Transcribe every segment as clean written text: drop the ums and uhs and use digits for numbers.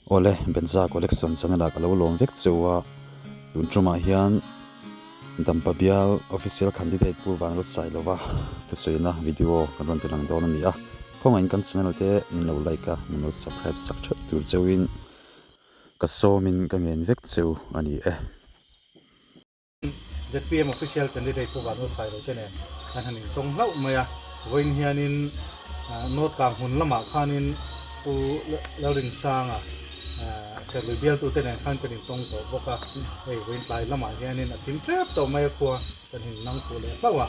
Awle, Benza Collection channel ah ka lo lawm vek cheu a, tun tumah hian Dampa bial official candidate Pu Vanlalsailova thusawiina video kan rawn tilang dawn a ni a, khawngaihin kan channel te min lo like a, min lo subscribe sak theuh tur cheuhin ka sawmin ka ngen vek cheu a ni e. Zpm official candidate Pu Vanlalsailo te nen kan han intawng hlauh mai a, vawiin hianin North Kang hmun lamah khanin Pu Lalrinsanga Serlui bialtute nen khan kan intawng tawh bawk a, hei vawiin tlai lamah hianin a thim tep tawh mai a khua kan innang fuh leh hlauh a,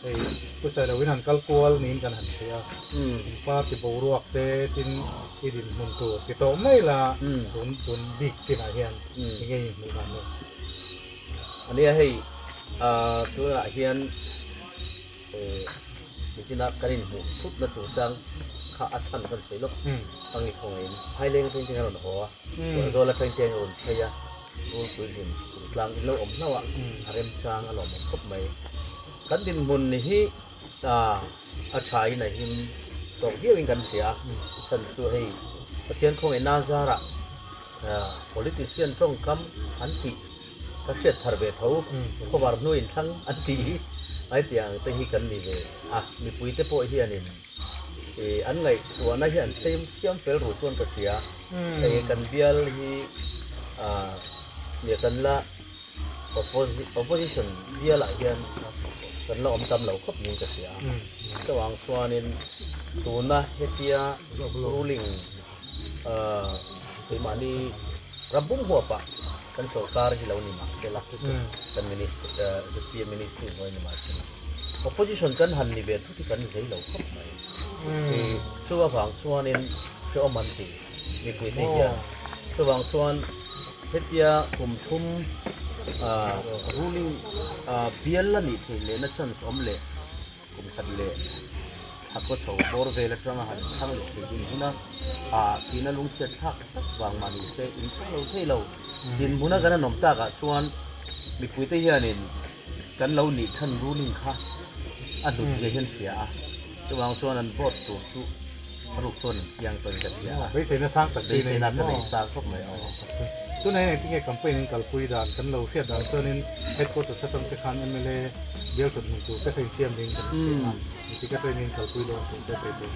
hei Pu Sailoin han kal kual niin kan han hria a, in party boruak te tin i dinhmun tur ti tawh mai la tun tun bik chinah hian enge i hmuh dan lo. Ania hei tunah hian nichina kan inhmuh thutna chungchang kha a chhan kan sawi lawk ang i khawngaihin Phaileng atangin te hian a rawn haw a, Tuahzawl atangin te hian a rawn phei a, Rulpui hlim chungtlang in lo awm hlauh a, a remchang a lawmawm khawp mai. Kan dinhmun hi a thain a him tawk viauin kan hria a, chhan chu hei Pathian khawngaihna zarah Politician tawngkam an tih ka hriat thar ve tho, khawvar hnu inthlang an tih hi ai tih ang te hi kan ni ve a, mipui te pawh hianin an ngaihtuahna hi an siam siam fel ru chuan ka hria, hei kan bial hi nia kan la opposition bialah hian kan la awm tam lo khawp niin ka hria, chuvang chuanin tuna hetia ruling Keimahni ram pum huapah kan sorkar hi lo ni mah se la, kan minister ZPM ministry hnuai ni mah se la, opposition kan han ni ve thut hi kan zei lo khawp mai. Chu avang chuanin hrehawm an ti mipuite hian. Chuvang chuan hetia kum thum ruling bial la nih theih lehna chance awm leh Kum khat leh thla kaw chho bawr vel atanga han thlang leh thei din hun a, ah tina lungchhiat thlak tak vang mah ni se in thlang lo thei lo. Dinhmuna kan an awm takah chuan mipuite hianin kan lo nih than ruling kha a hlut zia hian hria a, chuvang chuan an vote tur chu a ruk chuan an chiang tawhin ka hria a. Beiseina sang tak chu Beiseina ka nei sang khawp mai aw. Tunah hian engtin nge campaign an kalpui dan kan lo hriat dan chuanin headquarters atang te khan mla bial thawt hmun tur te kha insiam ding kan hria a, engtik atangin nge an kalpui dawn tih te sawi tur.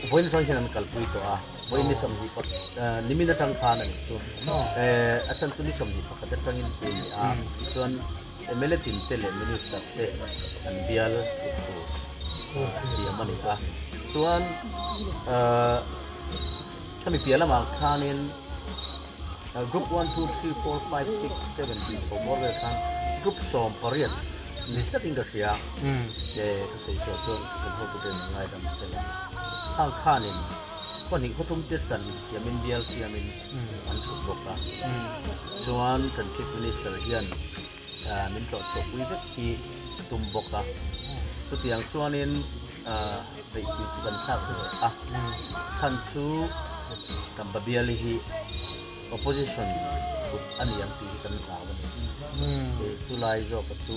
Vawiin atang hian an kalpui tawh a, vawiin ni 20 nimin atang khan a nih chu. A chhan chu ni 21 atangin tih a ni a, tichuan mla tin te leh minister te an bial thut tur a siam a ni a, chuan Khami piah lamah khanin group one two three four five six seven tih chho bawr vel khan group 18 ni tlatin ka hria e ka sawi chhuah chuan kan hotute an ngaidam sela khang khanin khawhnih khawthum te chan siamin bial siamin an thut bawk a chuan kan chief minister hian min tlawh chhuahpui vek hi tum bawk a chutiang chuanin Beihpui chu kan thlak hle a, chhan chu kan Babiali hi opposition kut a ni ang tih hi kan hlau a ni. Chu lai zawka chu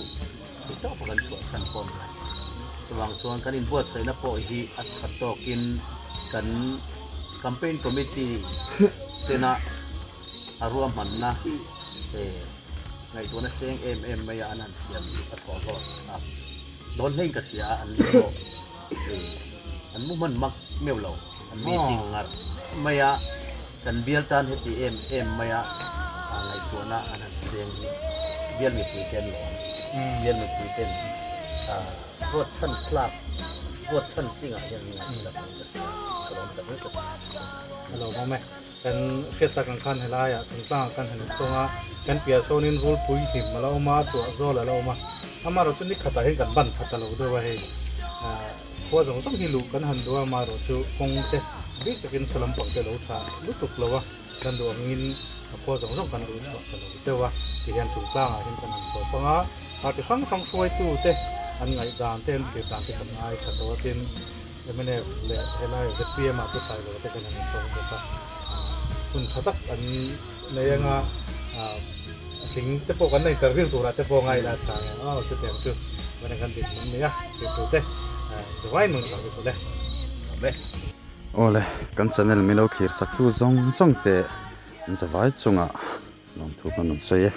theih tawpa kan chhuah chhan pawh a ni lo. Chuvang chuan kan inbuatsaihna pawh hi a tha tawkin kan campaign committee tena a ruahmanna ngaihtuahna seng em em maia an han siam chu a thawh hlawh a. Dawn hlein ka hria a, an ni pawh an mu hman mak meuh lo, an meeting ngar mai a, kan bial tan heti em em mai a ngaihtuahna an han seng hi bial mipui te an lawm, bial mipui ten vote chhan tlak, vote chhan tlingah hian an ngaihsak ang ka hria, ka lawm tak zet a ni. A lawmawm e. Kan hriat tak ang khan helaiah chungtlangah kan han intawng a, kan piah sawnin rulpui hlim a la awm a, tuahzawl a la awm a. Amaherawhchu ni khatah hian kan ban khat ta lo deuh a hei. Khua zawng zawng hi luh kan han duh a, amaherawhchu kawng te bik takin saw lampang te a lo tha lutuk lo a, kan duh angin khua zawng zawng kan luh chhuah ta lo deuh a. Tihian chungtlangah hian kan han tawp ang a, party hrang hrang hruaitu te an ngaihdan te an thlir dan te kan ngaithla tawh a tin, Mnf leh helai zpm ah te Sailo te kan han intawng bawk a, hun tha tak an nei anga a tling te pawh kan la interview turah te pawh ngaila a chhang ang aw chutiang chu vawiin kan dinhmun a ni a, tirtu te zawai mawng chhuah vek ule. Amen. Awle, kan channel min lo thlir sak tu zawng zawng te an zavai chungah lawmthu kan rawn sawi e.